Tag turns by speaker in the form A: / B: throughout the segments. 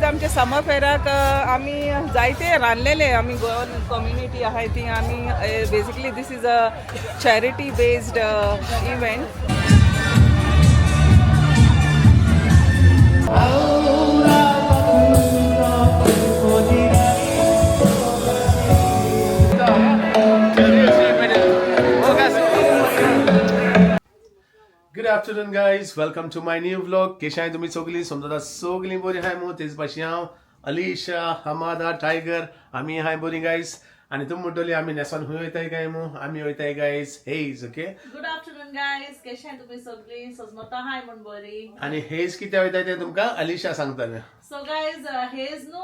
A: आयज आमच्या समर फेराक आमी जायते रांदलेले आमी गोवन कम्युनिटी आहाय ती आमी basically this is a charity based event.
B: Good afternoon guys, welcome to my new vlog. केशाय तुम्ही सगळी समजा सगळी बरी हाय मू तेच भाशेन हांव अलिशा हमादा टायगर आमी हाय बरी गायज. आनी तुमी म्हणटली आमी नेसान खंय वयताय काय मू? आमी वयताय guys Hayes. Okay,
C: good afternoon guys, कशे आहात तुमी सगळीं? सजमता हाय म्हण बरी.
B: आनी हेज कित्याक वयताय तें तुमकां अलिशा सांगतलें.
C: सो गायज, हेज न्हू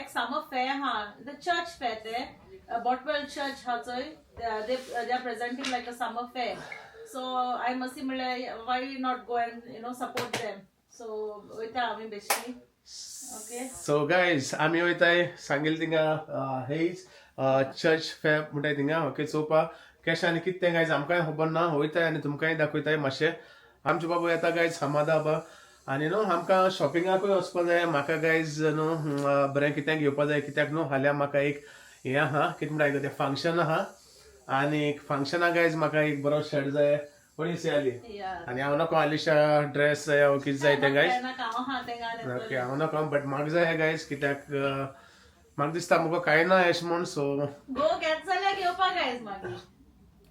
C: एक समर फेअर हा, the church fair ते बॉटवेल चर्च हा चोय, they are presenting like a summer fair. So I मसी म्हणल्यार why not go and you know support them. So वयता आमी बेश्टी. ओके,
B: सो गायज आमी वयताय सांगेल थिंगा हेज चर्च फॅ म्हणटाय थिंगा. ओके, चोवपा केशें आनी कितें तें गायज आमकांय खबर ना. वयताय आनी तुमकांय दाखयताय मातशें. आमचे बाबू येता गायज हमादा बा आनी न्हू आमकां शॉपिंगाकूय वचपा जाय. म्हाका गायज न्हू बरें कितें घेवपा जाय कित्याक न्हू हाल्यां म्हाका एक हें आहा, कितें म्हणटा तें, फंक्शन आहा. आनी फंक्शना गायज म्हाका एक बरो शर्ट जाय. कोणी आली आनी हांव नको आलिशा ड्रेस जाय वो कितें जाय तें गायज.
C: नाका हांव हा तें गाणें.
B: ओके, हांव नाका बट म्हाका जाय गायज कित्याक म्हाका दिसता मुगो कांय ना एशें म्हूण. सो
C: गो घेत जाल्यार घेवपा गायज मागीर.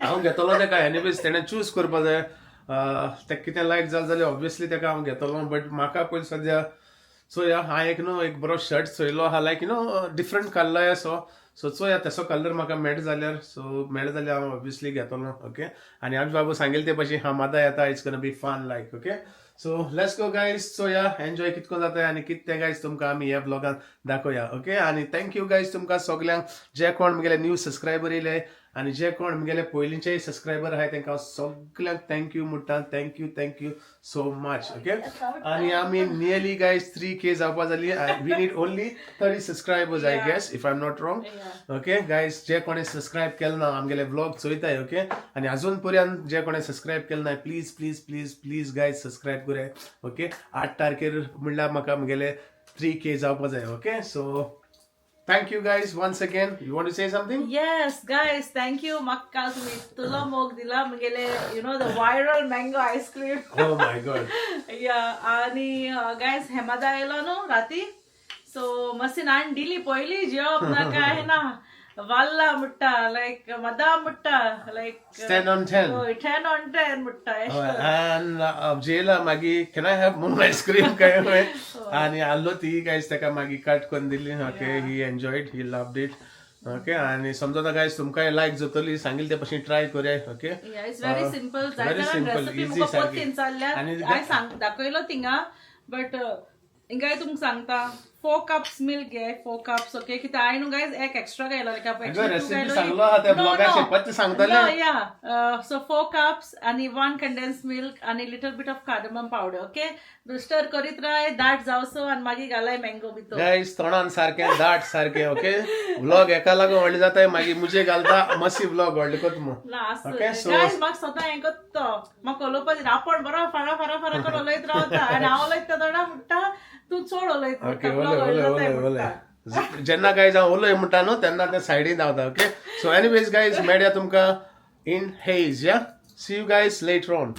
B: हांव घेतलो तेका. एनिवेज तेणें चूज करपा जाय. तेका कितें लायक जालें जाल्यार ऑब्वियसली तेका हांव घेतलो बट म्हाका पयलीं सद्या चोया. हांवें एक न्हू एक बरो शर्ट चोयलो आहा, लायक you know different colour असो. सो चोया तसो कलर म्हाका मेळटा जाल्यार. सो मेळटा जाल्यार हांव ऑब्वियसली घेतलो. ओके, आनी आमचे बाबू सांगेल ते भाशेन हमादा येता. It's gonna be fun like. Okay, so let's go guys. चोया एन्जॉय कितको जाता आनी कितें तें गायज तुमकां आमी ह्या ब्लॉगान दाखोवया. ओके, आनी thank you guys तुमकां सगल्यांक जे कोण म्हगेले न्यू सबस्क्रायबर येयले आनी जे कोण म्हगेले पयलींचेय सबस्क्रायबर आहाय तेंकां हांव सगल्यांक thank you म्हणटा. Thank you, thank you so much. Okay, आनी आमी नियरली गायज 3K जावपा जाली. We need only 30 subscribers, I guess, if I am not wrong. Okay guys, जे कोणे सबस्क्रायब केलें ना आमगेले व्लॉग चोयताय. ओके, आनी अजून पर्यंत जे कोणे सबस्क्रायब केलें ना, please please please please guys subscribe कराय. ओके, 8 तारखेर म्हणल्यार म्हाका म्हगेले 3K जावपा जाय. Okay, so thank you guys once again. You want to say something?
C: Yes, guys, thank you. म्हाका काल तुमी इतलो मोग दिला म्हगेले you know the viral mango ice cream.
B: Oh my God.
C: या, आनी गायज हेमादा आयलो न्हू राती, सो मसीन हाडून दिली पयली जेवप ना काय ना. वाल्ला म्हणटा, लायक मदा म्हणटा, लायक
B: 10 on 10.
C: हय, 10 ऑन 10 म्हणटा एश करून.
B: अँड जेला मागीर can I have more ice cream काय खंय आनी आहलो ती गायज ताका मागीर कट करून दिली. Okay, he enjoyed, he loved it. Okay, आनी समजा गायज तुमकांय लायक जातली. सांगील ते भशेन ट्राय करया. Okay.
C: Yeah, it's very simple.
B: Very
C: जायते
B: simple,
C: recipe
B: easy
C: मुका
B: सारकी.
C: पोत्तीन चालल्या.
B: आनी
C: हांवें सांग दाखयलो थिंगा बट हिंगाय तुमकां सांगता. 4 कप्स मिल्क घे, 4 कप्स. ओके, कित्याक हांवें न्हू गायज एक एक्स्ट्रा घायलो.
B: अगं, recipe सांगलो आहा त्या vlog-आचेर, पत्ते सांगताले.
C: या, सो 4 कप्स आनी 1 कंडेन्स मिल्क आनी little bit of cardamom powder. Okay, stir करीत राय दाट जावसो आनी मागीर घालाय मँगो भितर.
B: गायज तोंडान सारकें दाट सारकें. ओके, व्लॉग एका लागून व्हडलें जाताय मागीर मुजे घालता मसी व्लॉग व्हडलें कोत मू.
C: ना आसू.
B: Okay, so-
C: guys म्हाका स्वता हें कोत्तो, म्हाका उलोवपा दिना. आपूण बरो फारा फारा फारा करून उलयत रावता आनी हांव उलयता तोंडा म्हणटा तूं चड उलयत
B: ओके,
C: म्हणटा,
B: उलय
C: vlog
B: उलय
C: व्हडलो
B: उलय
C: जाताय
B: उलय
C: म्हणटा.
B: जेन्ना गायज हांव उलय म्हणटा न्हू तेन्ना ते सायडीन धांवता. ओके, सो एनिवेज गायज मेळया तुमकां in Hayes. Yeah, see you guys later on.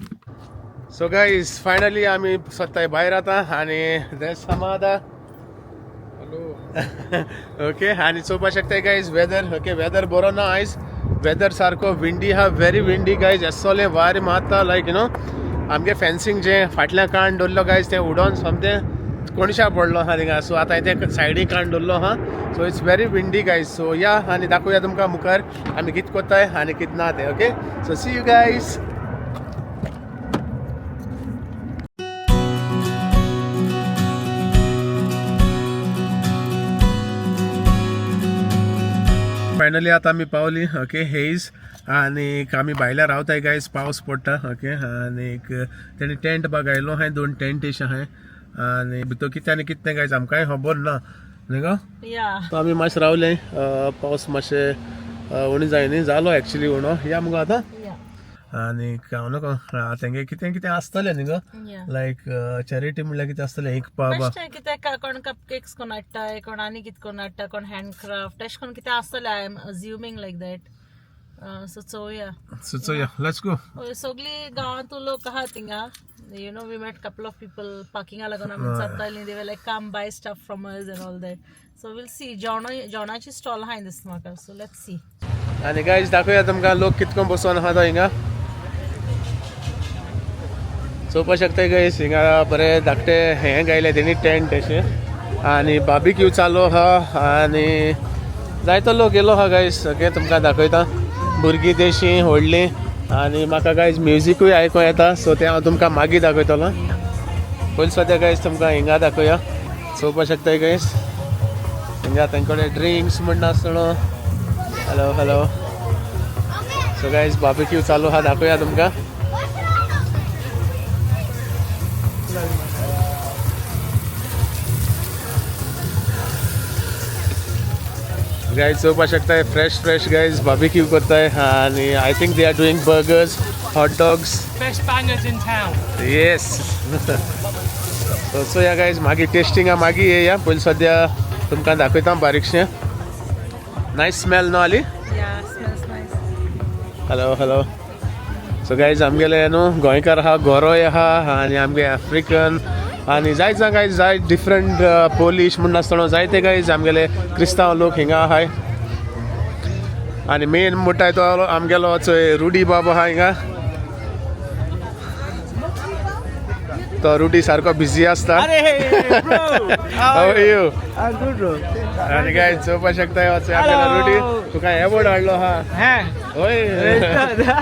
B: So guys finally आमी सोदताय भायर आतां आनी that's Hamada. Okay, आनी चोवपा शकताय गायज वेदर. ओके, वेदर बरो ना आयज. वेदर सारको विंडी आहा, व्हेरी विंडी गायज. एसोलें वारें मारता लायक you know आमगे फेन्सिंग जें फाटल्यान काण दवरलो गायज तें उडोन सोमतें कोणशा पडलो आहा थिंगा. सो आतां तें सायडीक काण दवरलो आहा. So it's very windy guys. So yeah, आनी दाखोवया तुमकां मुखार आमी कितें कोत्ताय आनी कितें ना तें. Okay, so see you guys. Finally आता आमी पावली. ओके, हेज आनी आमी भायल्या रावताय गायज. पावस पडटा. ओके, आनीक तेणी टेंट बा घायलो आहाय, 2 टेंट अशें आहाय आनी भितर कितें आनी कितें गायज आमकांय खबर ना न्ही गो.
C: या.
B: तो आमी मातशें रावले. पावस मातशें उणें जाय न्ही जालो एक्चुली उणो. या मुगो आतां.
C: या.
B: आनी हांव नको तेंगे कितें कितें आसतलें न्ही गो, लायक चॅरिटी म्हणल्यार कितें आसतलें एक पाव
C: बेश्टें कितें कोण कपकेक्स कोण हाडटाय, कोण आनी कितें कोण हाडटा, कोण हँडक्राफ्ट अशें कोण कितें आसतलें. I am assuming like that, so चोवया.
B: सो चोया, let's go.
C: हय, सगळी गांवांतू लोक आहा थिंगा. We met couple of people पार्किंगा लागून आमी जातालीं, they like come buy stuff from us and all that. So we'll see. जेवणाची स्टॉल आहा दिसता म्हाका, सो let's see.
B: आनी गायज दाखोवया तुमकां लोक कितको बसोन आहा तो हिंगा. चोवपा शकता गायज, हिंगा बरे धाकटे हें गायले तेणी टेंट अशें आनी बार्बिक्यू चालू आहा आनी जायतो लोक येयलो आहा गायज. ओके, तुमकां दाखयता भुरगीं देशी व्हडलीं आनी म्हाका गायज म्युजिकूय आयकों येता, सो तें हांव तुमकां मागीर दाखयतलो. पयलीं सद्या गायज तुमकां हिंगा दाखोवया. चोवपा शकता गायज, हिंगा तेंचे कडेन ड्रिंक्स म्हण आसतना. Hello hello. So guys barbecue चालू आहा, दाखोवया तुमकां. गायज चोवपा शकताय, फ्रेश फ्रेश गायज बार्बिक्यू करताय आनी I think they are doing burgers, hot dogs.
D: Best bangers in town.
B: Yes. So चोया गायज, मागीर टेस्टिंगा मागीर येया, पयलीं सद्या तुमकां दाखयता बारीकशें. नायस स्मेल न्हू आली?
C: Yeah, smells nice.
B: Hello hello. So guys आमगेले न्हू गोंयकार आहा, गोरोय आहा आनी आमगे आफ्रिकन आनी जायत जाण गायज, जायत डिफरंट पोलीश म्हूण आसतना जायते गायज आमगेले क्रिस्तांव लोक हिंगा आहाय. आनी मेन म्हणटाय तो आमगेलो चोय रुडी बाब आहा हिंगा, तो रुडी सारको बिजी आसता. How are you?
E: I'm good, bro.
B: आनी गायज चोवपा शकता चोय आमगेलो रुडी, तुका एवॉर्ड हाडलो आहा. होय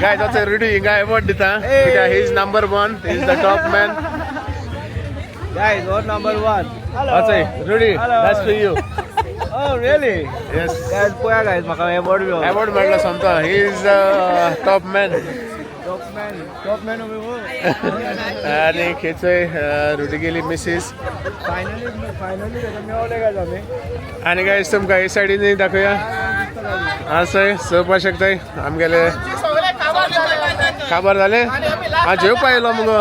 B: गायज, चोय रुडी हिंगा एवॉर्ड दिता कित्याक he is number one, he is the top man.
E: Guys, what number one? Hello.
B: चोय Rudy,
E: Hello.
B: That's for you.
E: Oh, really?
B: Yes.
E: Guys, poya guys, म्हाका award मेळ्ळो.
B: एवॉर्ड मेळ्ळो सोमतो, he is the top man.
E: Top man, top man of the world.
B: आनी खेचय रुडी गेली मिसीस.
E: Finally, finally ताका मेवले guys आमी.
B: आनी guys तुमकां हे सायडीन दाखोवया. आसय चोवपा शकताय आमगेले काबार जाले. आं जेवपा येयलो मुगो,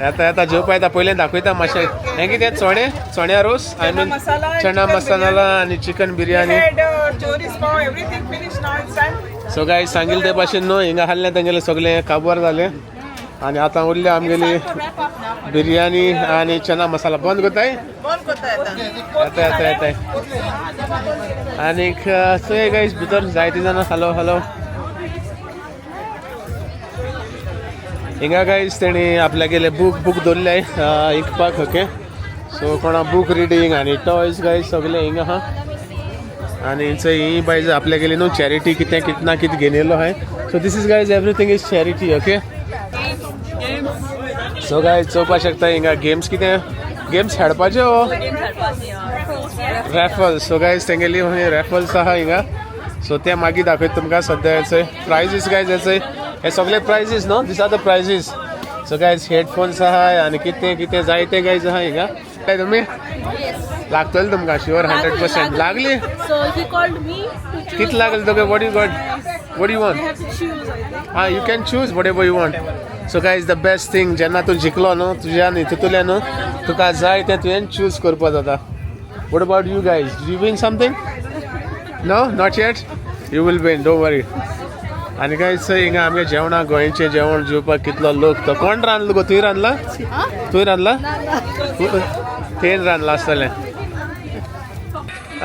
B: येता येता जेवपा येता. पयलें दाखयता मातशें हें कितें, चणे चण्या रोस, I mean
A: masala and
B: chana
A: chicken
B: masala आनी chicken biryani.
A: Had choris pav, everything finish, now it's time.
B: So guys सांगिल्ले ते भाशेन न्हू हिंगा खाल्लें तेंगेलें सगळें काबार जालें आनी आतां उरल्या आमगेली बिरयानी आनी चना मसाला. बंद करताय? येता येता येता. आनीक चोय गायज भितर जायते जाणां. Hello hello. हिंगा गायज तेणी आपल्यागेले बूक बूक दवरले विकपाक. ओके, सो कोणा बूक रिडींग आनी टॉयज गायज सगळे हिंगा आहा. आनी चोय ही बायज आपल्यागेली न्हू चॅरिटी कितें कितें ना कितें घेवन येयलो आहाय. So this is guys everything is charity. Okay, so guys चोवपा शकता हिंगा गेम्स, कितें गेम्स खेळपाच्यो हो रॅफल्स. सो गायज तेंगेली रॅफल्स आहा हिंगा, सो ते मागीर दाखयता तुमकां. सद्या चोय प्रायजीस गायज, चोय हे सगळे प्रायजीस न्हू, these are the prizes. So guys headphones आहाय आनी कितें कितें जायते गायज आहा हिंगा. काय तुमी लागतले तुमकां शुअर 100% लागली.
C: So he called me to choose.
B: कित लागले तुका? What you got, what you want?
C: I have to choose, I think.
B: Ah, you can choose whatever you want. So guys the best thing, जेन्ना तूं जिखलो न्हू तुज्यान हितूंतल्यान न्हू तुका जाय तें तुवें चूज करपा जाता. What about you guys, you win something? No, not yet, you will win, don't worry. आनी गायज हिंगा आमगे जेवणां, गोंयचें जेवण जेवपाक कितलो लोक. तो कोण रांदलो गो? तुवें रांदला? तुवें रांदला? तेन रांदलां आसतलें.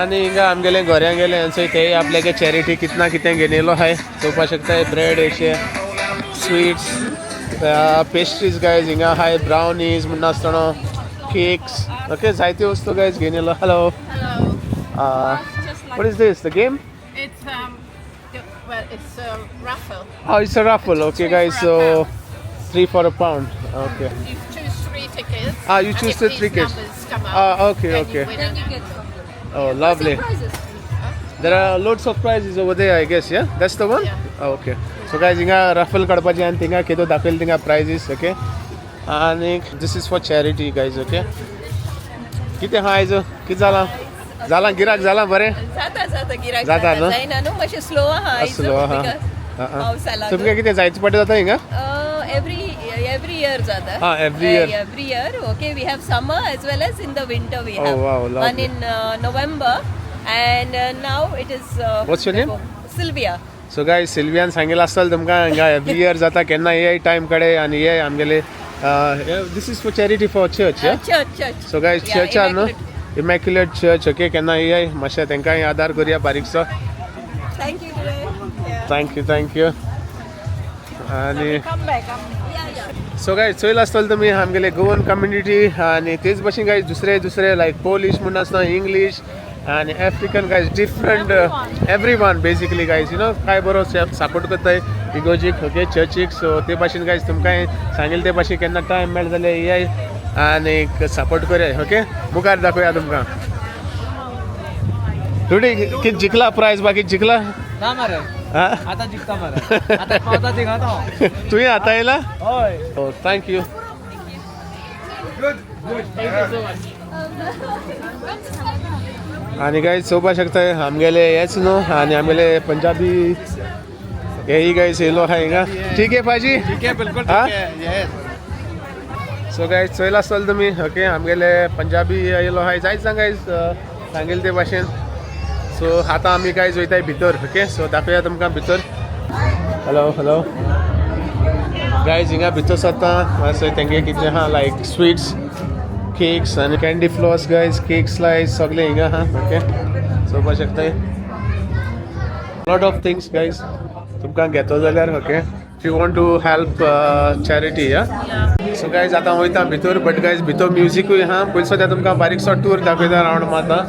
B: आनी हिंगा आमगेले घऱ्यां गेले चोय तेय आपल्यागे चॅरिटी कितें ना कितें घेवन येयलो आहाय. चोवपा शकताय ब्रेड अशे स्वीट्स पेस्ट्रीज गायज हिंगा आहाय, ब्रावनीज म्हण आसतना केक्स. ओके, जायत्यो वस्तू गायज घेवन येयलो. Hello, what is this, the game?
F: It's well, it's a raffle.
B: Oh, it's a raffle. Okay,
F: Three
B: guys,
F: for a
B: so
F: pound.
B: 3 for a pound. Okay.
F: You choose 3 tickets.
B: Ah, you
F: and
B: choose
F: if
B: the
F: these
B: 3 tickets.
F: numbers come up,
B: Ah, okay,
F: then
B: okay.
F: You win an
B: Oh, lovely. There are loads of prizes over there, I guess. Yeah, that's the one.
F: Yeah.
B: Oh, okay. So guys, हिंगा raffle काडपाचे आनी थिंगा कितें दाखयलें थिंगा prizes. Okay. आनी this is for charity, guys. Okay. कितें आहा आयज? कितें जालां? जालां गिराक जालां बरें?
G: जाता जाता गिराक
B: जाता न्हू?
G: जायना न्हू, मातशें स्लो आहा आयज.
B: स्लो आहा.
G: Because
F: पावसा
B: तुमकां कितें जायते पाटी जाता हिंगा?
F: एवरी इयर जाता.
B: Ah, every year.
F: Every year. Okay, we have summer as well as in the winter we
B: Oh,
F: have.
B: wow, lovely.
F: One in November and now it is.
B: What's your name?
F: Sylvia.
B: So guys, सिल्वियान सांगितलं असेल तुमकां हिंगा every year जाता, केन्ना ये time कडे आनी ये आमगेले. This is for charity, for church?
F: Church, church.
B: So guys,
F: Yeah,
B: चर्चान न्हू,
F: Immaculate.
B: Immaculate church. Okay, केन्ना ये मातशें तेंकांय आदार करुया बारीकसो.
F: Thank you. Today. Yeah.
B: Thank you, thank you. आनी
A: Come back.
F: Yeah, yeah.
B: So guys, चोयला आसतलो तुमी आमगेले गोवन कम्युनिटी आनी तेच भशेन गायज दुसरे दुसरे लायक पोलिश म्हूण आसता, इंग्लीश आनी African guys, different, every one basically guys, you know, काय बरो सपोर्ट करताय इगोजीक, ओके, चर्चीक. सो ते भाशेन गायज तुमकांय सांगेल ते भाशेन केन्ना टायम मेळ्ळो जाल्यार येयाय आनी सपोर्ट करया. ओके, मुखार दाखोवया तुमकां. रुडी, कितें जिखला प्रायज? बाकी जिखला?
E: ना मरे.
B: हा.
E: आता जिखता मरे, आता पावता थिंगा तो.
B: तुवें आतां येयला?
E: हय.
B: Oh, thank you. आणि गाईज, चोवपा शकता आमगेले हेच न्हू आनी आमगेले पंजाबी हेय गाईज येयलो आहा हिंगा. ठीक आहे पाजी?
E: ठीक आहे, बिलकुल.
B: हा?
E: ठीक आहे, येस.
B: सो गाईज, चोयला आसतलो तुमी. ओके, आमगेले पंजाबी येयलो आहा जायत जाण गाईज सांगेल ते भाशेन. सो आतां आमी गायज वयताय भितर. ओके, सो दाखोवया तुमकां भितर. हॅलो हॅलो गायज, हिंगा भितर सरता मातशें तेंगे कितें आहा, लायक स्विट्स, केक्स आनी candy floss guys, cake slice सगळें हिंगा आहा. ओके, चोवपा शकताय लॉट ऑफ थिंग्स गायज, तुमकां घेतो जाल्यार. Okay, if you want to help charity. या, सो गायज, आतां वयता भितर, बट गायज भितर म्युजिकूय आहा. पयलीं सद्या तुमकां बारीकसो टूर दाखयता, रावंड मारता.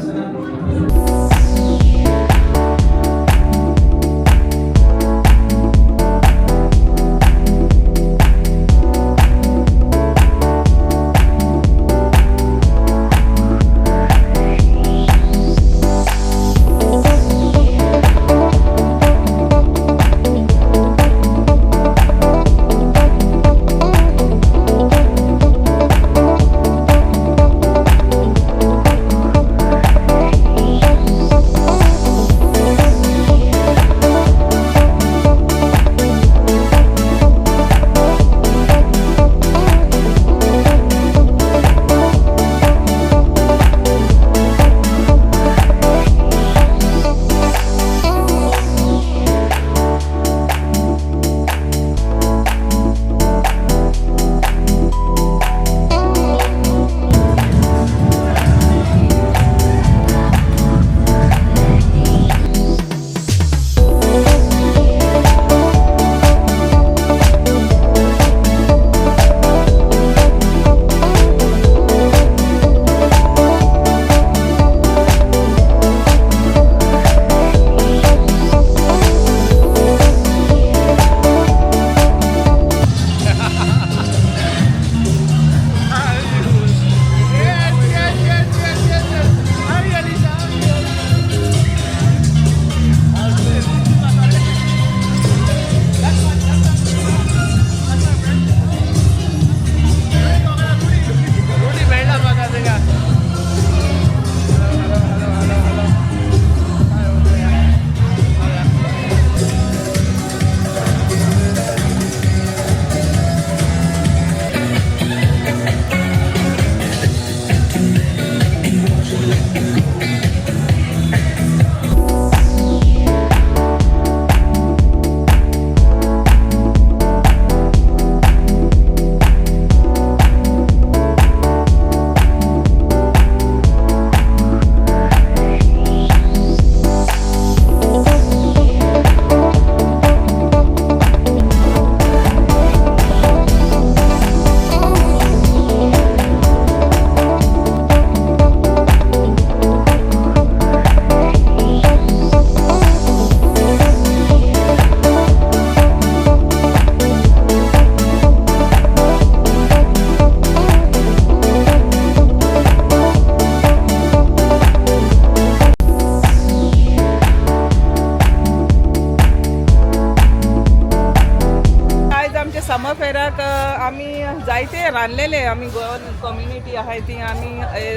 A: आयज आमच्या समर फेराक आमी जायते रांदलेले आमी गोवन कम्युनिटी आहाय ती आमी.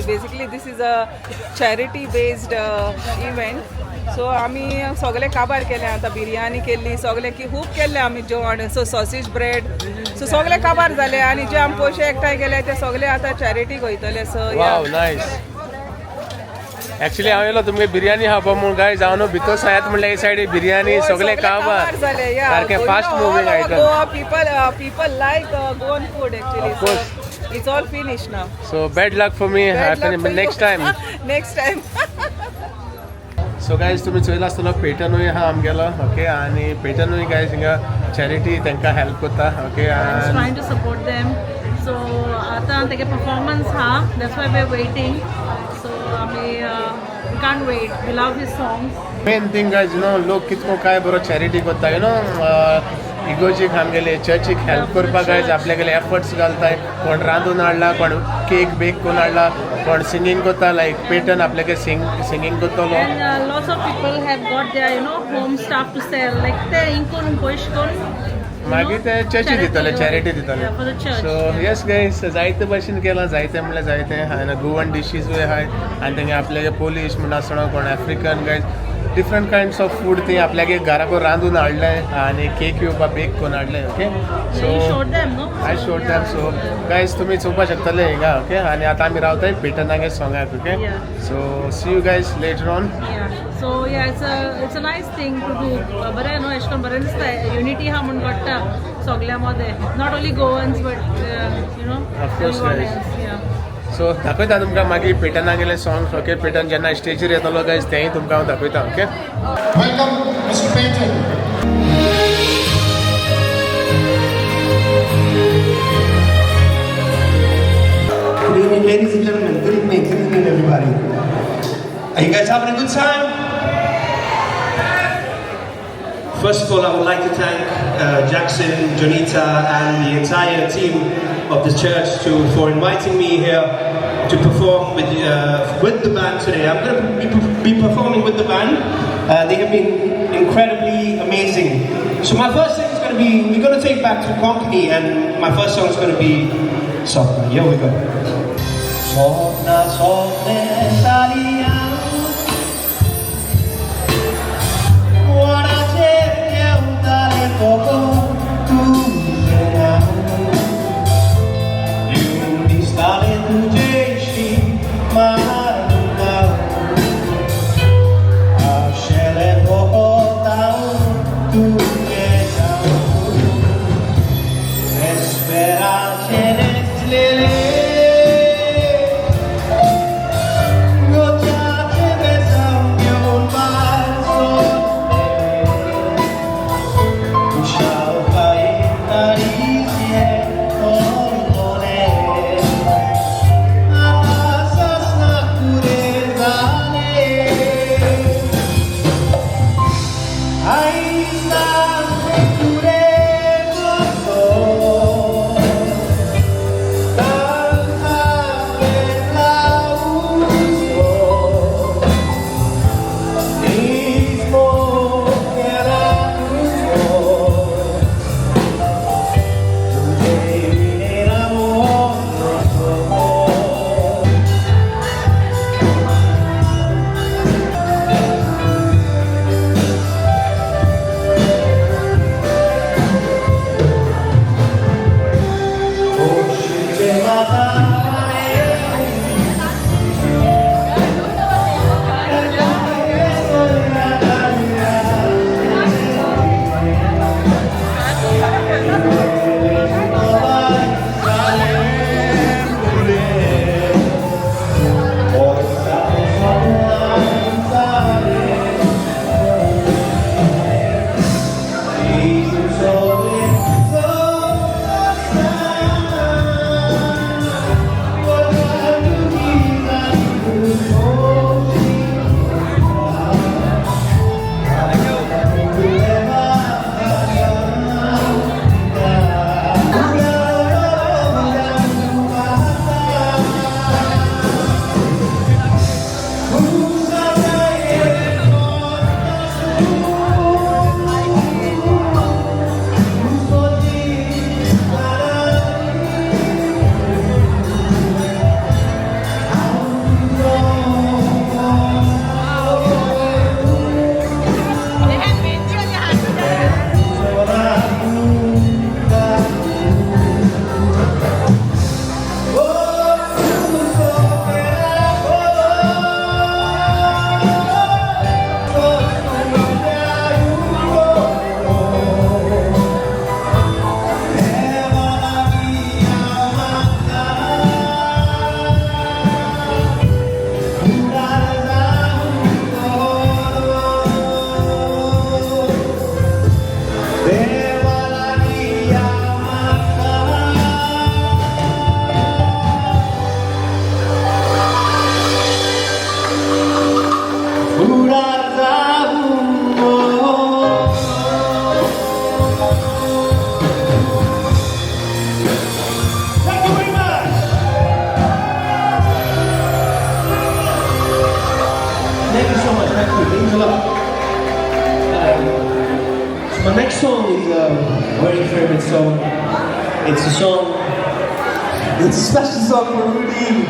A: Basically this is a charity based event. So आमी सगळे काबार केले आतां, बिरयानी केल्ली, सगळे की खूब केल्ले आमी जेवण. सो सॉसेज ब्रेड, सो सगळे काबार जाले आनी जे आमी पयशे एकठांय केले ते सगळे आतां चॅरिटीक वयतले. सो
B: वाव, नायस. एक्चुअली हांव येयलो तुमगे बिरयानी खावपा म्हूण गायज. हांव न्हू भितर सायात म्हणल्यार हे सायडी बिरयानी सगळे काबार.
A: जाले. या.
B: सारकें fast moving item.
A: Goa people like Goan food actually.
B: Of course.
A: It's all finish now.
B: So bad luck for me. Next time.
A: Next time.
B: So guys, तुमी चोयला आसतलो, पेटनूय आहा आमगेलो, ओके. आनी पेटनूय गायज हिंगा चॅरिटी तांकां हेल्प करता, okay.
C: Trying to support them. So आतां तेगे परफॉर्मन्स हा, that's why we are waiting. So आमी we can't wait, we love his songs.
B: Main thing guys, लोक कितको काय बरो चॅरिटी करता, इगोजीक, आमगेले चर्चीक हेल्प करपाक गायज आपल्यागेले एफर्ट्स घालताय. कोण रांदून हाडला, कोण केक बेक करून हाडला, कोण सिंगींग करता, लायक पेटन आपल्यागे सिंगींग करतलो.
C: And lots of people have got their home stuff to sell, like ते इंकून पयश करून
B: मागीर ते चर्ची दितले, चॅरिटी दितले.
C: For the church.
B: So yes guys, जायते भशेन केलां, जायते म्हणल्यार जायते. आनी गोवन डिशीजूय आहाय आनी तेंगे आपल्यागे पोलीश म्हण आसतना, कोण African guys, different kinds of food ती आपल्यागे घराको रांदून हाडले आनी केक येवपा बेक करून हाडले, okay.
C: You showed them, no?
B: I showed them. So guys, तुमी चोवपाक शकतले हिंगा, ओके. आनी आतां आमी रावताय पेटनागे सोंगाक, okay. So see you guys later on.
C: Yeah. So yeah, it's a nice thing to do. बरें न्हू, अशें करून बरें दिसता, युनिटी आहा म्हूण कळटा सगल्या मदें, not only Goans but
B: Of course, guys. So दाखयता तुमकां मागीर पेटनागेले सॉंग्स, ओके. पेटन जेन्ना स्टेजीर येतलो गायज, तेंय तुमकां हांव दाखयता, okay.
D: Welcome, Mr. Payton.
G: Good evening, ladies and gentlemen. Good evening, everybody. Are you guys having a good time? First of all, I would like to thank Jackson, Jonita, and the entire team of the church for inviting me here to perform with the band today. I'm going to be performing with the band. They have been incredibly amazing. So my first thing is going to be, we're going to take back to Konkani, and my first song is going to be Sopna. Here we go. Sopna, Sopne, Salia. कोणाचे उतारे cocoa तुझे नाव येऊन दिसताले तुझेशी मारून आशेले पोकोताव तुझे जाऊ Esperanze neslele. Thanks a lot. So my next song is a very favorite song. It's a song. It's a special song for Rudy.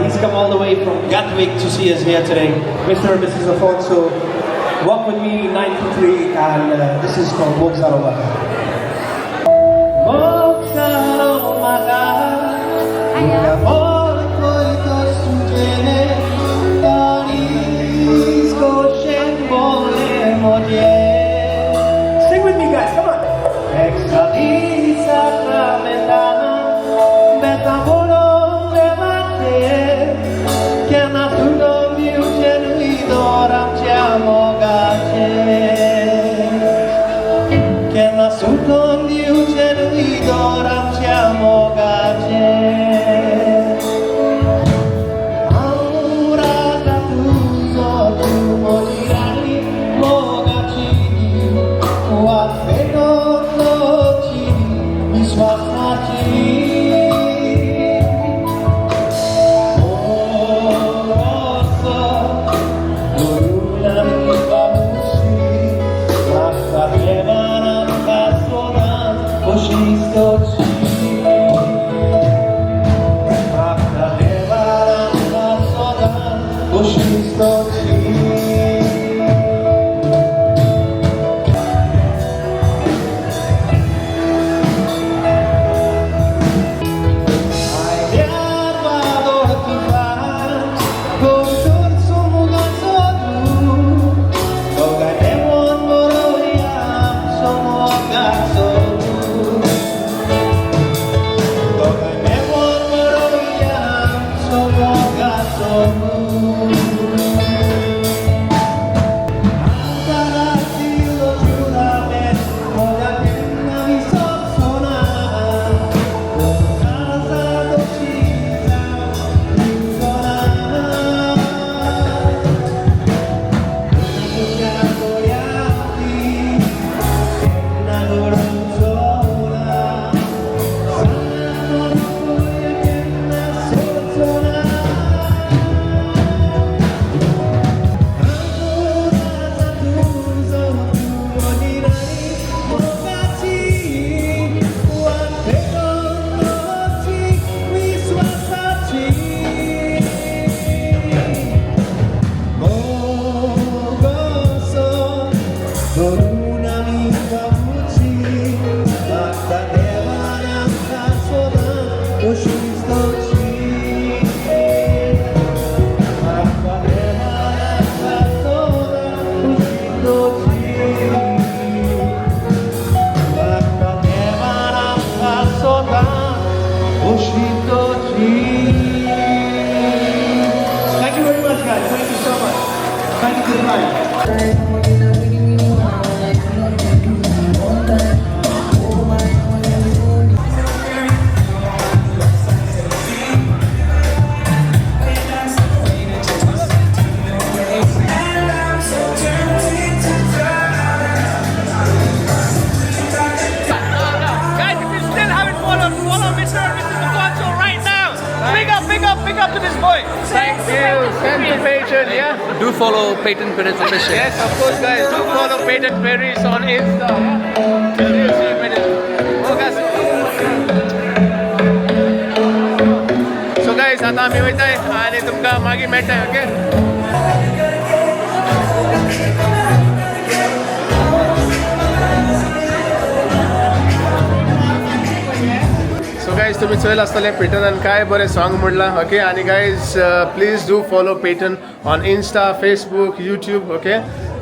G: He's come all the way from Gatwick to see us here today. Mr. and Mrs. Afonso, Walk With Me 93, and this is called Moksa Romaka. Moksa Romaka, Sing with me, guys, come on. Thank you very much, guys. Thank you so much. Thank you for the time.
E: Guys, if you still haven't followed, follow Mr. and Mrs. Afonso right now. Big up, big up, big up to this boy.
B: Thank you. Send to Peyton, yeah?
H: Do follow Peyton Perez official.
B: Yes, of course, guys. Do follow Peyton Perez on Insta. Yeah? See you soon, minute. So guys, आता आमी वयताय आनी तुमकां मागीर मेळटाय, okay? So guys, तुमी चोयल आसतलें पेटनान काय बरें सॉंग म्हणलां, ओके? आनी guys, please do follow Peyton on Insta, Facebook, YouTube, okay?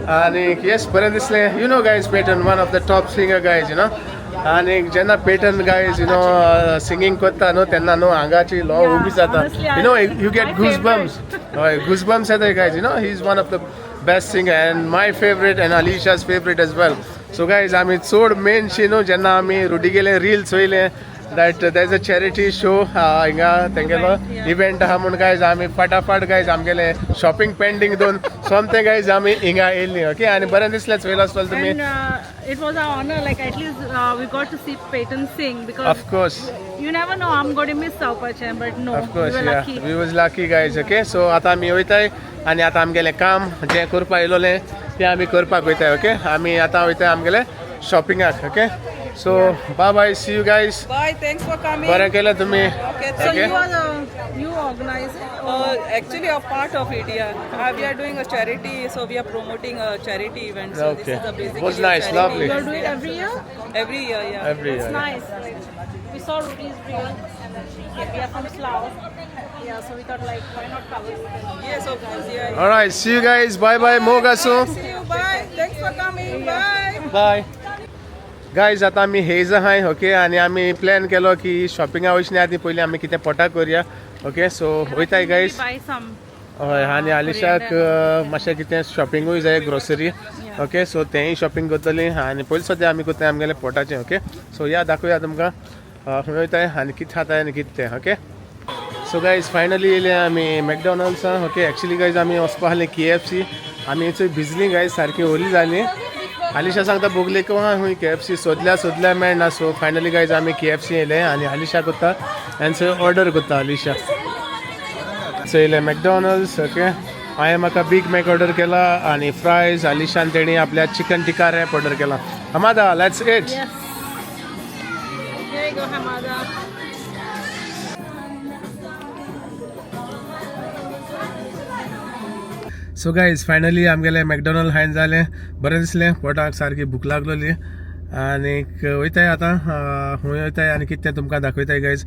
B: आनी येस, बरें दिसलें. You know guys, Peyton one of the top singer, guys, you know. आनी जेन्ना Peyton, guys, you know, singing करता न्हू, तेन्ना न्हू हांगाची लो उबी जाता, you know, you get goose bumps. हय, गूज बम्स येता guys. You know, he is one of the best singer and my favourite and Alisha's favourite as well. So guys, आमी चड मेनशी न्हू, जेन्ना आमी रुडीगेले reel चोयले that there is a charity show हिंगा तेंगेलो event आहा म्हूण, गायज, आमी फटाफट, गायज, आमगेले शॉपिंग पेंडींग दोन सोमते, गायज, आमी हिंगा येयल्ली, ओके? आनी बरें दिसलें, चोयलां आसतलें तुमी.
C: And it was our honor, like at least we got to see Peyton sing because
B: of course
C: you never know, I'm going to miss जावपाचें, but no,
B: of course
C: we were lucky.
B: We was lucky, guys, okay? So आतां आमी वयताय आनी आतां आमगेलें काम जें करपा येयलोलें तें आमी करपाक वयताय. ओके, आमी आतां वयताय आमगेले शॉपिंगाक. Okay, so bye bye, see you guys.
A: Bye, thanks for coming.
B: बरें केलें तुमी.
A: Okay,
F: So
B: okay.
F: you are the you organize it?
A: Actually, a part of it, yeah. We are doing a charity, so we are promoting a charity event. So
B: Okay.
A: this is a basically
B: Was
A: a
B: nice,
A: charity
B: lovely.
F: You do it every year?
A: Every year, yeah.
B: Every
F: It's
B: year.
F: nice. Like, we saw Rudy's reel and then she came. We are from Slough. Yeah, so we thought like why not cover it?
A: Yes, of course, yeah.
B: All right, see you guys. Bye bye. Mogasu.
A: See you. Bye. Thanks for coming. Bye.
B: Bye. Guys, आतां आमी has आहाय. Okay, आनी आमी plan केलो की शॉपिंगा वचना आदी पयलीं आमी कितें पोटाक करया. ओके, सो वयताय गायज.
F: Buy some.
B: हय, आनी आलिशाक मातशें कितें शॉपिंगूय जाय, ग्रोसरी. ओके, सो तेंय शॉपिंग करतलीं आनी पयलीं सद्या आमी करताय आमगेलें पोटाचें. ओके, सो या दाखोवया तुमकां खंय वयताय आनी कितें खाताय आनी कितें तें. ओके, सो गायज, फायनली येयले आमी मॅकडॉनल्ड्सां. ओके, एक्चुली गायज आमी वचपा आहले KFC. आमी चोय भिजली गायज, सारकी ओली जाली. आलिशा सांगता बोगले किंवा खंय KFC सोदल्या सोदल्या मेळना. सो फायनली गायज आमी KFC येयले आनी आलिशा करता आनी थंय ऑर्डर करता आलिशा. सो येयले मॅकडॉनल्ड्स. ओके, हांवें म्हाका बीग मॅक ऑर्डर केला आनी फ्रायज. आलिशान तेणी आपल्या चिकन टिक्का रॅप ऑर्डर केला. Hamada, let's eat.
F: Yes. Here you go, Hamada.
B: So guys, finally आमगेले मॅकडॉनल्ड खायन जालें. बरें दिसलें, पोटाक सारकी भूक लागलोली. आनीक वयताय आतां खंय वयताय आनी कितें तें तुमकां दाखयताय गायज.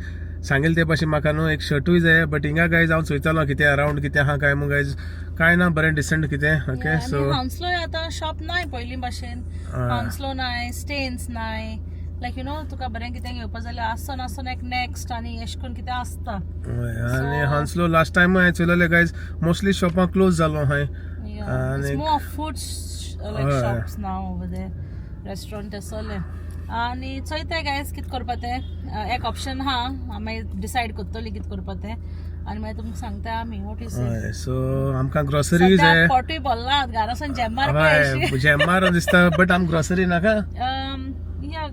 B: सांगेल ते भाशेन म्हाका न्हू एक शर्टूय जाय, बट हिंगा गायज हांव चोयतालो कितें अरावंड कितें आहा काय म्हूण. गायज कांय ना बरें डिसंट कितें. ओके, सो
C: हाउन्सलो आतां शॉप नाय पयलीं भाशेन. हाउन्सलो नाय, स्टेन्स नाय, लायक you know तुका बरें कितें घेवपा जाल्यार आसोन आसोन एक नेक्स्ट आनी एश कोन कितें आसता.
B: आनी हांसलो लास्ट टायम हांवें चोयलेलें गायज, मोस्टली शॉपां क्लोज जालो हांवें.
C: It's more of food like
B: हय.
C: Shops now over there, restaurant आसले. आनी चोयता गायज कितें करपा तें. एक ऑप्शन आहा, मागीर डिसायड करतली कितें करपा तें आनी मागीर तुमकां सांगता आमी what is.
B: हय, सो आमकां ग्रोसरी जाय.
C: पोटूय भरला, घरा वचून जेमार.
B: हय, जेमार दिसता, बट आमकां ग्रोसरी नाका.
C: या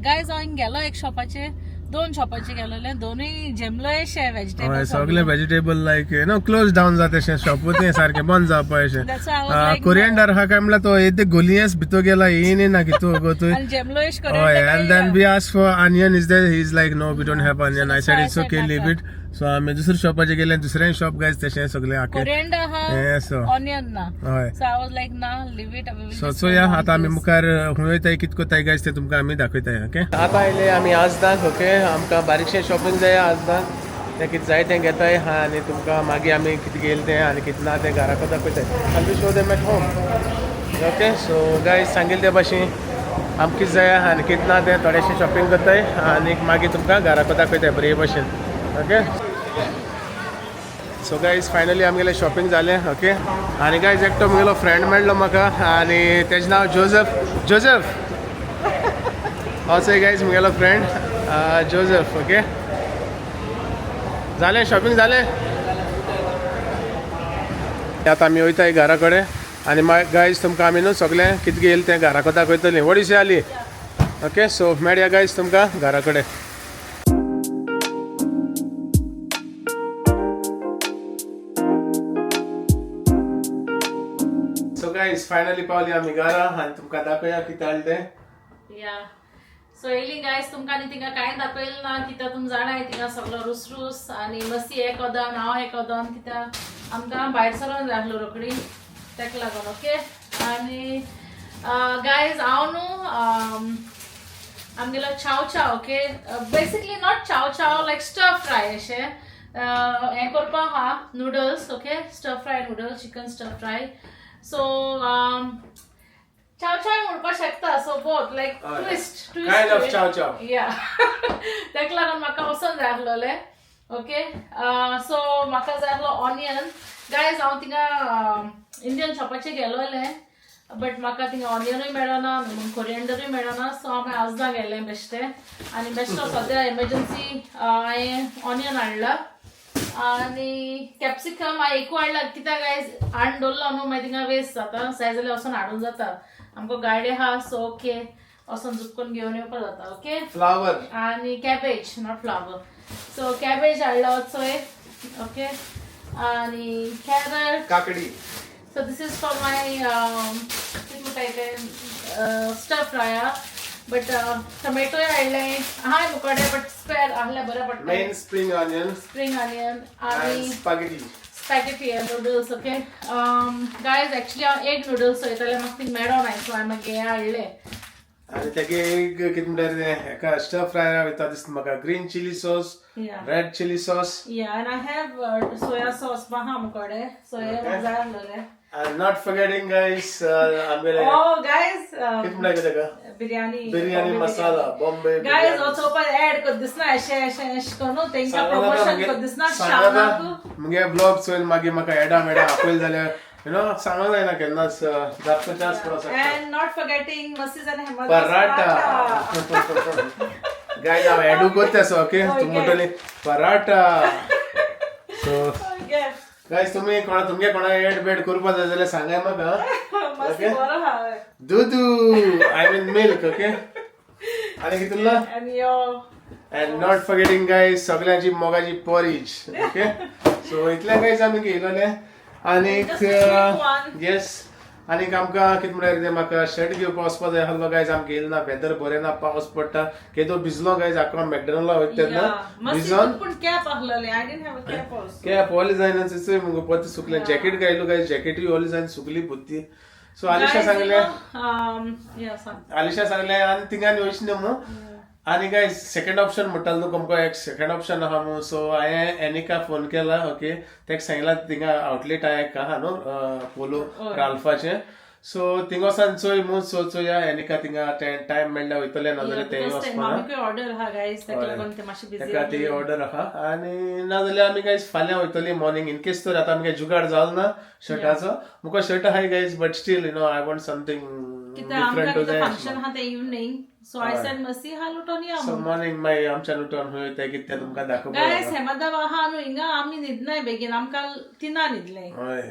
C: गायज, हांव गेलो एक शॉपाचेर, दोन शॉपाचेर गेलोले, दोनूय जेमलोय शे
B: हय,
C: वेजिटेबल.
B: सगळे vegetable like you know close down जाता अशें, शॉपूच तें सारकें बंद जावपा अशें.
C: That's why I was like,
B: coriander आहा काय म्हणल्यार तो येते गोलयेस भितर गेला, येयन ना कितू गो तूं.
C: आनी जेमलोयश.
B: हय, and then we ask for onion, is there, he is like, no, we don't have onion. I said,
C: why I
B: it's
C: said
B: okay, leave
C: नाका.
B: It. सो आमी दुसऱ्या शॉपाचेर गेले, दुसऱ्याय शॉप गायज तशें सगळें आखे
C: कोरिएंडर आहा,
B: हें सो
C: ऑनियन ना.
B: हय.
C: सो I was like ना, लिव it.
B: सो चोया आतां आमी मुखार खंय वयताय, कितें करताय गायज, तें तुमकां आमी दाखयताय. ओके, आतां आयले आमी आजदाक. ओके, आमकां बारीकशें शॉपिंग जाय आजदाक, तें कितें जाय तें घेताय आनी तुमकां मागीर आमी कितें घेयलें तें आनी कितें ना तें घराक दाखयताय. आनी show them at home. Okay, so guys, सांगेल ते भाशेन आमकां कितें जाय आनी कितें ना तें थोडेशें शॉपिंग करताय आनी मागीर तुमकां घराक दाखयताय बरे भाशेन. ओके, सो गायज, फायनली आमगेलें शॉपिंग जालें. ओके, आनी गायज एकटो म्हगेलो फ्रेंड मेळ्ळो म्हाका आनी तेजें नांव जोजफ. जोजफ असो गायज म्हगेलो फ्रेंड जोजफ. ओके, जालें शॉपिंग जालें. आतां आमी वयताय घरा कडेन आनी मागीर गायज तुमकां आमी न्हू सगळें कितें घेयलें तें घरा कडेन दाखयतलीं. व्हडीशी आली. ओके, सो मेळया गायज तुमकां घरा कडेन. सो गायज, फायनली पावली आमी घरा आनी तुमकां दाखोवया कितें हाडलें तें.
C: या, सो येयली गायज, तुमकां आनी थिंगा कांय दाखयलें ना कित्याक तुम जाणाय थिंगा सगळो रुसरूस आनी मस्ती एक वदान हांव एक वदान, कित्याक आमकां भायर सरोन जाय आसलो रोखडी, तेका लागून. ओके, आनी गायज हांव न्हू आमगेलो chow chow, okay, basically not chow chow, like stir fry अशें हें करपाक आहा noodles. Okay, stir fry noodles, chicken stir fry. So chow chow म्हणपाक शकता, सो बोथ लायक
B: हय.
C: Twist twist.
B: Kind of chow chow.
C: या, तेका लागून म्हाका वचोन जाय आसलोलें. ओके, सो म्हाका जाय आसलो ऑनियन. गायज, हांव थिंगा इंडियन शॉपाचेर गेलोलें, बट म्हाका थिंगा ऑनियनूय मेळना, कोरिएंडरूय मेळना. सो हांव मागीर आजदा गेलें बेश्टें आनी बेश्टो सद्या एमर्जन्सी हांवें ऑनियन हाडला आनी कॅप्सिकम हांवें एकू हाडला, कित्याक गायज हाडून दवरलो न्हू, मागीर थिंगा वेस्ट जाता. जाय जाल्यार वचोन हाडून जाता, आमकां गाडी आहा, सो ओके, वचोन झुपकून घेवन येवपा जाता. ओके.
B: फ्लावर.
C: आनी cabbage, not flower, so cabbage हाडला चोय. ओके. आणि कॅरट.
B: काकडी.
C: So this is for my कित म्हणटाय ते, स्टर फ्राय. बट टोमॅटोय हाडले आहाय मुकोडे, बट स्क्वेअर आहले बरें पडटा.
B: Main spring onion.
C: Spring onion
B: and
C: आणि
B: spaghetti.
C: Spaghetti and noodles, okay. Guys, actually हांव एग नुडल्स चोयतालें, म्हाका थिंग मेळोना, सो हांवें मागीर हें हाडलें.
B: आनी तेगे एक कितें म्हणटा तें, हेका स्टर फ्राय वयता दिसता म्हाका green chilli sauce, red chilli sauce.
C: Yeah, and I have soya sauce आहा मुकोडे, सो हे म्हाका जाय आसलेलें.
B: And not forgetting guys, आमगेले
C: Oh guys,
B: कितें म्हणटा तेका?
C: बिर्याणी.
B: बिर्याणी मसाला, बॉम्बे.
C: गायज, वचोवपाक ऍड कर दिसना, अशें अशें अशें करून तेंकां प्रमोशन कर दिसना शानाक.
B: मुगे ब्लॉग चोयल मागीर म्हाका एडा मेडा आपयल जाल्यार you know सांगूंक जायना केन्नाच, जास्त चान्स पडोंक शकता.
C: And not forgetting Mrs. and Hemant's
B: paratha. Guys, हांव एडू करता सो, ओके, तूं म्हणटली पराठा, सो
C: Okay.
B: गायज, तुमी कोणा तुमगे कोणा एड बेड करपा जाय जाल्यार सांगाय म्हाका.
C: मस्त बरो हा.
B: Dudu, I mean milk, okay. आनी कितें उरलां?
C: And your
B: and not forgetting guys, सगळ्यांची मोगाची पॉरीज. ओके, सो इतले गायज आमी घेयलोले आनीक
C: Just a quick one.
B: Yes, आनीक आमकां कितें म्हणल्यार कितें, म्हाका शर्ट घेवपा वचपा जाय आसलो गायज, आमकां येयलो ना, वेदर बरें ना, पावस पडटा, केदो भिजलो गायज, आख्खो मॅकडोनल्डा वयता तेन्ना भिजोन.
C: पूण कॅप आहलेलें. I didn't have a cap also.
B: Cap ओली जायना चोय मुगो, परतें सुकलें. जॅकेट घायलो गायज, जॅकेटूय ओली जायन सुकली बुद्दी. सो आलिशा सांगलें,
C: Yeah, सांग.
B: आलिशा सांगलें आनी थिंगान वयच न्हू मू. आनी काय सेकंड ऑप्शन म्हणटालो न्हू, तुमकां एक सेकंड ऑप्शन आहा मू. सो हांवें एनिका फोन केला, ओके, तेका सांगला थिंगा आउटलेट आहा एक आहा न्हू पोलो राल्फाचें, सो थिंगा वचोन चोय मू. सो चोया, एनिका थिंगा टायम मेळ्ळ्यार वयतलें, नाजाल्यार तेंय वचपाना.
C: मामीकूय ऑर्डर आहा गायज, ताका लागून ते मातशें बिझी.
B: तेका ती ऑर्डर आहा. आनी नाजाल्यार आमी गायज फाल्यां वयतली मॉर्निंग, इन केस तर आतां आमगे जुगाड जालो ना शर्टाचो. मुका शर्ट आहाय guys, but still I want something
C: कित्याक आमकां
B: डिफरंट.
C: कितें फंक्शन आहा तें इवनींग, सो I said मसी हा लुटोन या.
B: सो मॉर्निंग मागीर आमच्यान उठोन खंय तें कितें तें तुमकां
C: गायज,
B: दाखोवपाक.
C: हेमादाब आहा न्हू हिंगा, आमी न्हिदनाय बेगीन, आमकां तिना न्हिदलें.
B: हय,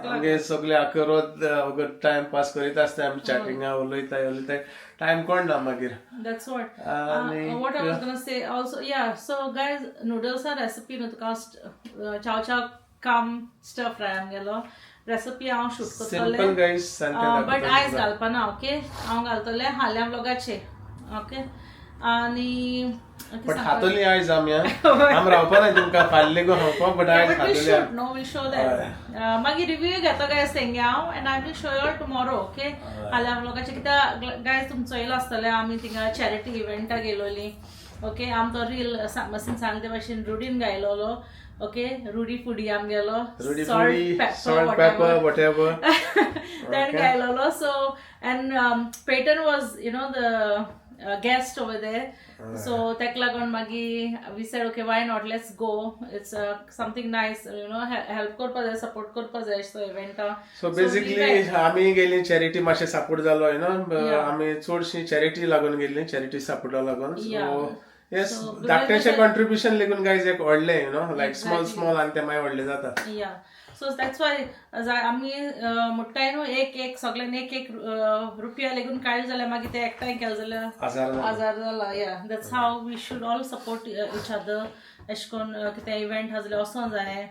B: आमगे सगळे आख्खो वगत टायम पास करीत आसता आमी, चॅटिंगा, उलयताय उलयताय, टायम कोण ना मागीर.
C: That's what.
B: आणि
C: What I was gonna say also, yeah. So guys, noodles are recipe न्हू तुका चाव चाव काम स्टर फ्राय आमगेलो रेसिपी हांव शूट करतलें.
B: Simple guys.
C: बट आयज घालपाना, ओके, हांव घालतलें हाल्यां व्लॉगाचेर, ओके. आनी
B: बट खातली आयज आमी, आमी रावपा ना तुमकां फाल्यां लेगून खावपाक, बट आयज खातली.
C: No, will show that. मागीर रिव्यू घेता गायज तेंगे हांव, and I will show you tomorrow, okay, हाल्यां व्लॉगाचेर. कित्याक गायज, तुमचो चोयलो आसतलें आमी थिंगा चॅरिटी इव्हेंटाक गेलोली, ओके. आम तो रील मसीन सांगले ते भाशेन रुडीन गायलोलो, ओके, रुडी फुडी आमगेलो.
B: रुडी फुडी, salt, pepper, whatever.
C: Then गायलोलो. So and Peyton was the guest over there, so तेका लागून मागीर we said, okay, why not, let's go, it's something nice, help करपा जाय, सपोर्ट करपा जाय सो इव्हेंटा.
B: सो बेसिकली आमी गेली चॅरिटी, मातशें सपोर्ट जालो you know, आमी चडशी चॅरिटी लागून गेल्ली, चॅरिटी सपोर्टा लागून. सो येस, धाकटेशें कॉन्ट्रिब्युशन लेगून गायज एक व्हडलें, लायक स्मॉल स्मॉल, आनी तें मागीर व्हडलें जाता.
C: या, सो that's why आमी म्हणटाय न्हू, एक एक सगळ्यांनी एक एक रुपया लेगून काडले जाल्यार मागीर ते एकठांय केले जाल्यार
B: हजार जाला.
C: हजार जाला. Yeah, that's how we should all support each other. अशें करून कितें इव्हेंट आहा जाल्यार वचों जाय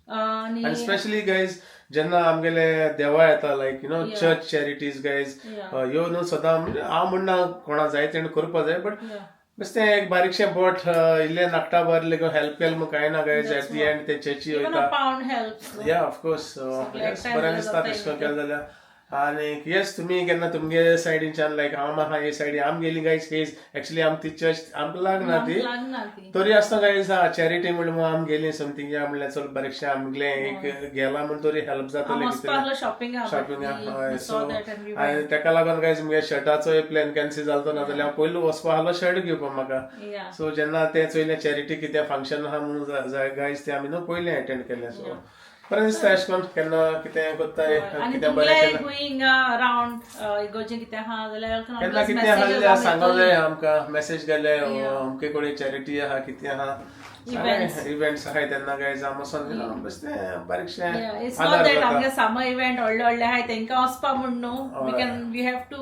C: आनी
B: आनी स्पेशली गायज, जेन्ना आमगेले देवा येता, like church charities guys, ह्यो न्हू सदां म्हणजे हांव म्हणना कोणा जाय तेणें करपा जाय, बट बेश्टें एक बारीकशें बोट, इल्लें नाकटा लेगून हेल्प केलें म्हूण कांय ना गायज, एट the and ते चर्ची
C: इवन
B: वयता.
C: अ पावंड हेल्प.
B: या, ऑफकोर्स, बरें दिसता तशें करून केलें जाल्यार. आनी येस, तुमी केन्ना तुमगे सायडीच्यान, लायक हांव आहा हे सायडीन, आम गेली गायज हेज, एक्चुअली आम ती चर्च आमकां लागना ती.
C: लागना ती.
B: तरी आसतना गायज चॅरिटी म्हणून आम गेली समथींग, या म्हणल्यार चल बारीकशें आमगेलें एक गेला म्हूण तरी हेल्प जातलें कितें.
C: शॉपिंग.
B: शॉपिंग, हय. सो आनी तेका लागून गायज मुगे शर्टाचोय प्लॅन कॅन्सल जालो, ना जाल्यार हांव पयलू वचपा आहलो शर्ट घेवपाक म्हाका. सो जेन्ना तें चोयलें चॅरिटी कितें फंक्शन आहा म्हणून गायज, तें आमी न्हू पयलें एटेंड केलें. सो बरें दिसता अशें करून केन्ना कितें करताय.
C: आनी
B: कितें बरें
C: तुमगे
B: केलें.
C: खंय हिंगा रावंड इगोर्जे कितें आहा जाल्यार
B: केन्ना कितें आहा जाल्यार सांगो जाय आमकां, मॅसेज घाले, अमके कडेन चॅरिटी आहा, कितें आहा, इव्हेंट्स आहाय तेन्ना गायज आमी वचोन बेश्टें बारीकशें
C: it's not
B: Aadhaar
C: that
B: जाता.
C: आमगे समर इव्हेंट व्हडले व्हडले आहाय तेंकां वचपा म्हूण न्हू, we can we have to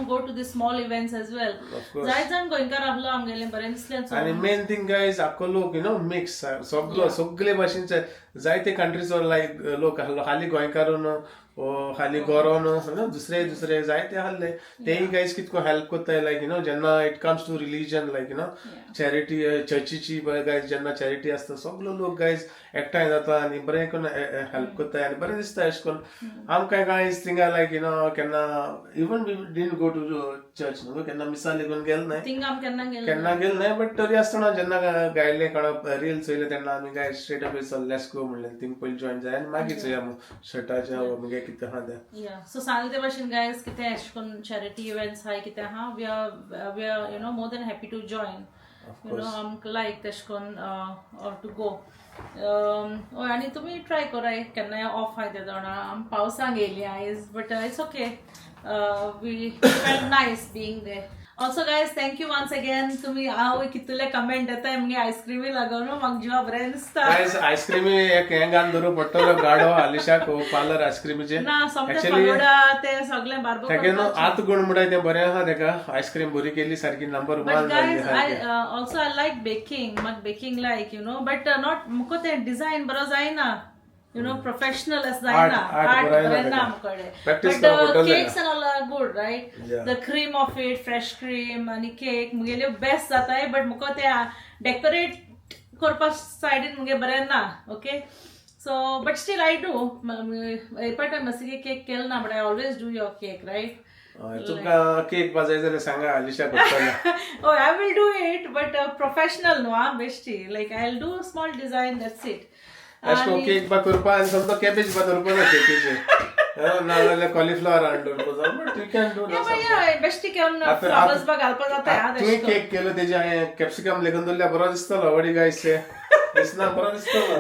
C: go to the small events as well.
B: Of course.
C: जायत जाण गोंयकार आहलो आमगेलें, बरें दिसलें.
B: आनी मेन थिंग गायज, आख्खो लोक मिक्स, सगलो सगळे भाशेनचे. जायते कंट्रीजो लायक लोक आहलो, खाली गोंयकारू न्हू वो खाली गोरो न्हू, दुसरे दुसरे जायते आहले, तेय गायज कितको हेल्प कोत्ताय. लायक you know जेन्ना it comes to religion, like you know charity, चर्चीची guys जेन्ना चॅरिटी आसता, सगलो लोक गायज एकठांय जाता आनी बरें करून हेल्प कोत्ताय आनी बरें दिसता. अशें करून आमकां गायज थिंगा लायक you know केन्ना even we didn't go to church न्हू, केन्ना मिसा लेगून गेल नाय.
C: थिंगा आमी केन्ना गेले.
B: केन्ना गेल नाय, बट तरी आसतना जेन्ना गायले कोणा रील चोयले तेन्ना आमी गाय स्ट्रेट अवे चल let's go म्हणलें, थिंग पयलीं जॉयन जाय आनी मागीर चोया शर्टाचें मुगे कितें आहा तें.
C: Yeah. So सांगले ते भशेन गायज, कितें अशें करून चॅरिटी इव्हेंट्स आहाय कितें आहा, we are more than happy to join. आमकां लायक तेशें करून टू गो. हय, आनी तुमी ट्राय कराय केन्नाय ऑफ आहाय ते जाणा. आमी पावसांक येयली आयज, but it's okay, we felt nice being there. Also guys, thank you once again. तुमी हांव कितले कमेंट येताय मुगे आयस्क्रिमी लागून, म्हाका जिवा बरें दिसता.
B: गायज, आयस्क्रिमी एक हें घालून दवरूं पडटलो गाडो आलिशाक पार्लर आयस्क्रिमीचे.
C: ना सोमते
B: Actually,
C: falooda ते सगळें बारबो.
B: तेगे न्हू आत गुण म्हणटाय तें बरें आहा तेका, आयस्क्रीम बरी केली, सारकी number
C: But
B: one जाली
C: guys, I
B: सारकी.
C: Also I like baking. म्हाका baking like, but not मुको तें डिझायन बरो जायना. प्रोफेशनल अशें जायना.
B: Art
C: art
B: बरो
C: बरें ना
B: तेका.
C: आमकडे.
B: Practice
C: But
B: करपाक पडटलें.
C: cakes and all are good, right?
B: Yeah.
C: The cream of it, fresh cream आनी केक मुगेल्यो बेस्ट जाताय, बट मुको ते डेकोरेट करपा सायडीन मुगे बरें ना. Okay, so but still I do. एक मातशें केक केलो ना, but I always do your cake, right?
B: हय, तुमकां केक बाजाय जाल्यार सांगा, आलिशा करतलें.
C: Oh, I will do it, but professional no, ah, bestie. Like I'll do small design, that's it.
B: अशें करून केक बा करपा आनी समतो कॅबेज बा दवरपा ना केकीचे, नाजाल्यार कॉलिफ्लॉवर हाडून दवरपा, but you can do.
C: Yeah, but yeah, बेश्टी केवन फ्लावर्स बा घालपा जाता हा.
B: तुवें केक केलो तेजे हांवें कॅप्सिकम लेगून दवरल्यार बरो दिसतलो. वडी गायज, ते दिसना बरो दिसतलो.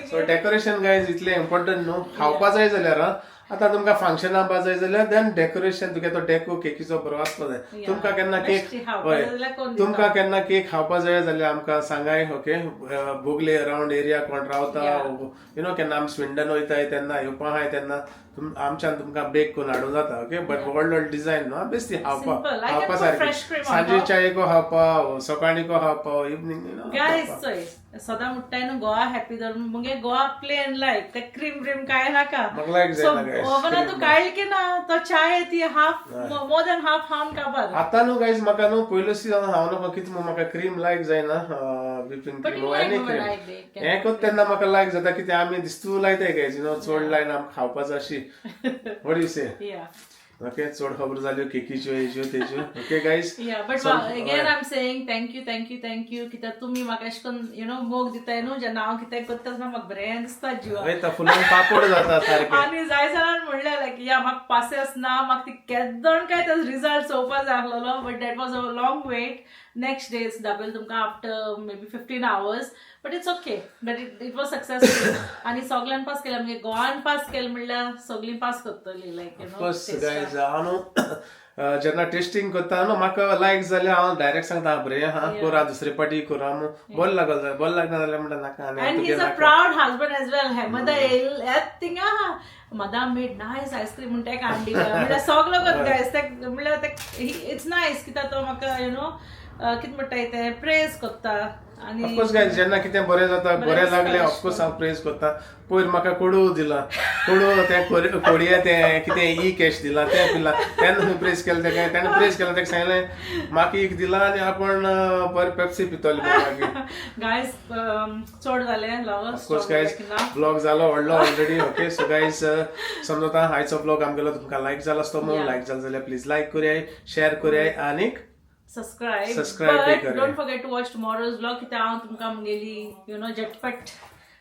B: सो डेकोरेशन गायज इतलें इम्पॉर्टंट न्हू खावपा जाय जाल्यार. हा, आतां तुमकां फंक्शनां बा जाय जाल्यार देन डेकोरेशन तुगे तो डेको केकीचो बरो आसपा जाय. तुमकां केन्ना केक
C: बेश्टी खावपा
B: हय
C: जाय जाल्यार कोण दिता?
B: तुमकां केन्ना केक खावपा जाय जाल्यार आमकां सांगाय, ओके? बोगले अरावंड एरिया कोण रावता, you know केन्ना आमी स्विंडन वयताय तेन्ना येवपा आहाय तेन्ना आमच्यान तुमकां बेक करून हाडूंक जाता, ओके? बट व्हड व्हड डिझायन न्हू, बेश्टी खावपा
C: Simple. I can
B: खावपा
C: put
B: सारकी
C: fresh cream on
B: सांजे
C: top.
B: च्यायेको खावपा, सकाळीको खावपा, इवनींग you know.
C: Guys, चोय सदां मुट्टाय न्हू गोवा हॅपी दवर, मुगे गोवा प्लेन लायक ते क्रीम ब्रीम काय नाका.
B: म्हाका लायक
C: सो
B: जायना guys,
C: ओवनान
B: cream.
C: तूं काडली की ना तो चाय ती हाफ, मोर दॅन हाफ खावन काबार.
B: आतां न्हू गायज, म्हाका न्हू पयलो हांव न्हू कितें म्हाका क्रीम लायक जायना, whipping
C: But
B: cream
C: you like
B: any
C: when
B: cream.
C: I bake.
B: हें करता तेन्ना म्हाका लायक जाता, कित्याक आमी दिस्तू लायताय गायज, you know चड लायन आमकां खावपाचो अशी. What you say?
C: Yeah.
B: Okay, चड खबर जाल्यो केकीच्यो हेज्यो तेज्यो. Okay guys.
C: Yeah, but again I'm saying thank you, thank you, thank you. कित्याक तुमी म्हाका अशें करून मोग दिताय न्हू, जेन्ना हांव कितें करता तेन्ना म्हाका बरें दिसता जिवाक.
B: हय, फुलान पापड जाता सारकें.
C: आनी जाय जाणान म्हणलें लायक या म्हाका पासियेंस ना, म्हाका ती केदोण काय तेजो रिजल्ट चोवपा जाय आसलेलो, but that was a long wait. Next day दाखयलें तुमकां after maybe 15 hours, but it's okay, but it was successful. आनी सगल्यांनी पास केलें, म्हणजे गोवान पास केलें म्हणल्यार सगळीं पास करतली लायक you know.
B: Of course guys, हांव न्हू जेन्ना टेस्टिंग करता न्हू, म्हाका लायक जाल्यार हांव डायरेक्ट सांगता, बरें हा, करा, दुसरे पाटी करा. बरें लागल, बरें लागना जाल्यार म्हणटा नाका आनी
C: And he's a proud husband as well. Hemada येत थिंगा, "Madam made nice ice cream" म्हणटा एक हांडी. म्हणल्यार सगलो करता guys. ते म्हणल्यार ते it's nice कित्याक तो म्हाका you know कितें म्हणटाय ते प्रेज करता आनी
B: ऑफकोर्स गायज, जेन्ना कितें बरें जाता, बरें लागलें, ऑफकोर्स हांव प्रेज करता. पयर म्हाका कोडू दिला, कोडू तें कोडये तें कितें ई कॅश दिला, तें पिला तेन्ना प्रेज केलें तेका. तेणें प्रेज केलें, तेका सांगलें म्हाका एक दिला आनी आपण बरें पेप्सी पितोले मागीर.
C: गायज, चड जालें.
B: ऑफकोर्स गायज, ब्लॉग जालो व्हडलो ऑलरेडी. ओके, सो गायज, समजता आयचो ब्लॉग आमगेलो तुमकां लायक जाला आसतो म्हणून. लायक जालो जाल्यार प्लीज लायक करयाय, शेअर करयाय आनीक
C: subscribe.
B: Subscribe
C: but
B: बी करूया.
C: Don't forget to watch tomorrow's vlog, कित्याक हांव तुमकां मुगेली झटपट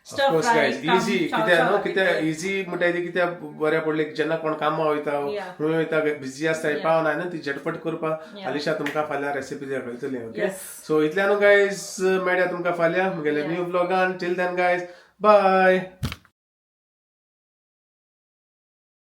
C: stir
B: of course
C: fry
B: guys, easy कित्याक न्हू, कित्याक इजी म्हणटा ती कित्याक बऱ्या पडली, जेन्ना कोण कामां वयता, खंय वयता, बिजी आसता, पावना न्हू, ती झटपट करपाक आलिशा तुमकां फाल्यां रेसिपी दाखयतली. ओके, सो इतल्यान गायज, मेळया तुमकां फाल्यां मुगेले new ब्लॉगान. Till then guys, bye.